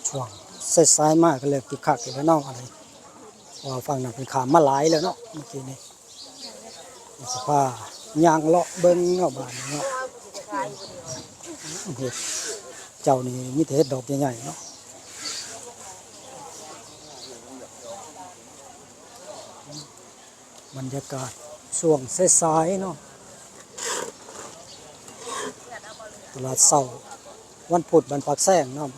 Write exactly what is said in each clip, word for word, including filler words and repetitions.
ช่วงสายๆมาก็เริ่มคึกคักอีกแล้วเนาะ อะไร เพราะว่าฝั่งนั้นเพิ่นข้ามมาหลายแล้วเนาะ เมื่อกี้นี้ สิพาย่างเลาะเบิ่งเนาะ บ้านนี้เนาะ เห็ด เจ้านี่มีแต่เห็ดดอกใหญ่ๆเนาะ บรรยากาศช่วงสายๆเนาะ ตลาดเช้าวันพุธบ้านปากแซงเนาะ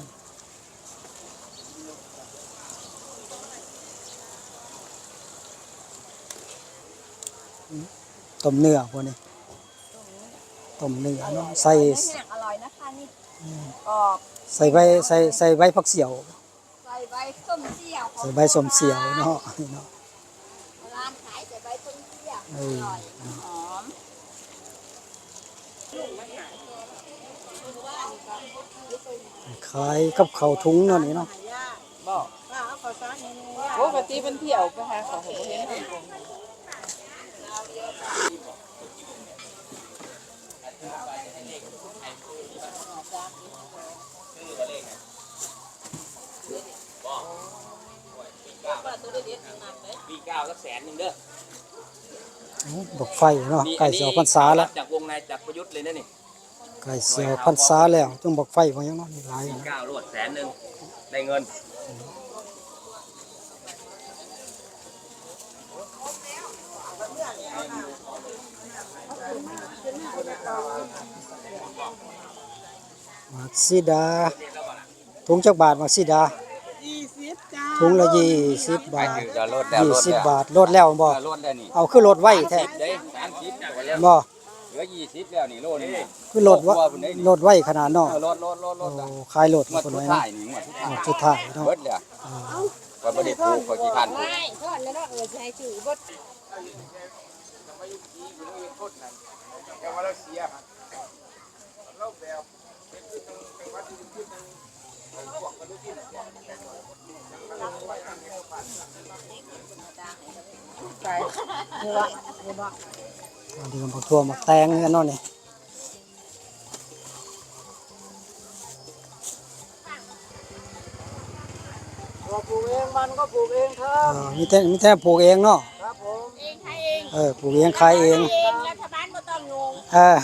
ต้มเนื้อพวกนี้ ต้มเนื้อเนาะ ใส่ อันนี้แห้งอร่อยนะคะนี่ อืม กรอบ ใส่ใบ ใส่ ใส่ใบผักเสียว ใส่ใบส้มเสียว ใส่ใบส้มเสียวเนาะ เนาะ ร้านขายใส่ใบส้มเสียว เออ อร่อย หอม ขายกับข้าวถุงเนาะนี่เนาะ บอก ปกติมันเที่ยวไปหาของบ่เห็น ปีเก้าสักแสนหนึ่งเด้อ โอ้ บั้งไฟเนาะ นี่ ใกล้สิออกพรรษาแล้ว อันนี้จากวงในจากประยุทธ์เลยนะนี่ ใกล้สิออกพรรษาแล้ว จั่งบั้งไฟบ่ยังเนาะ นี่หลายอยู่นะ ปีเก้าโลดแสนหนึ่ง ได้เงิน หมากสีดา ถุงจักบาท หมากสีดา ยี่สิบจ้า ถุงละยี่สิบบาท ไปถือก็ลดแล้ว ยี่สิบบาท ลดแล้วบ่ เออ ลดแล้วนี่ เอาคือลดไวแท้ สามสิบเด้ สามสิบแล้ว บ่ เหลือยี่สิบแล้วนี่ โลนึงนี่ คือลดวะ ครอบครัวพุ่นเด้นี่ ลดไวขนาดเนาะ เออ ลด ลด ลด ลด โอ้ ขายลด งวดสุดท้ายนี่ งวดสุดท้าย งวดสุดท้ายเนาะ เบิดแล้ว อ่า ข้อยบ่ได้ปลูก ข้อยขี้คร้านปลูก ไม่ทอดแล้วเนาะ เออ ใช่ ถือเบิด อันนี้ก็บักถั่วบักแตงคือกันเนาะนี่ ก็ปลูกเอง มันก็ปลูกเองครับ อ่า มีแต่ มีแต่ปลูกเองเนาะ ครับผม เองขายเอง เออ ปลูกเองขายเอง เอง รัฐบาลบ่ต้องงง เออ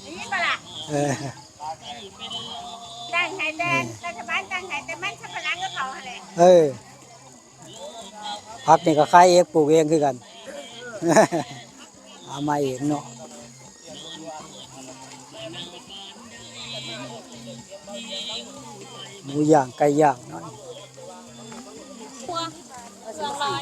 นี่ปะล่ะ เออ ตั้งให้แต่ เออ รัฐบาลตั้งให้แต่มันสำปะหลังกับเขาหั่นแหละ เออ ผักนี่ก็ขายเองปลูกเองคือกัน เอามาเองเนาะ หมูย่างไก่ย่างเนาะ สองร้อย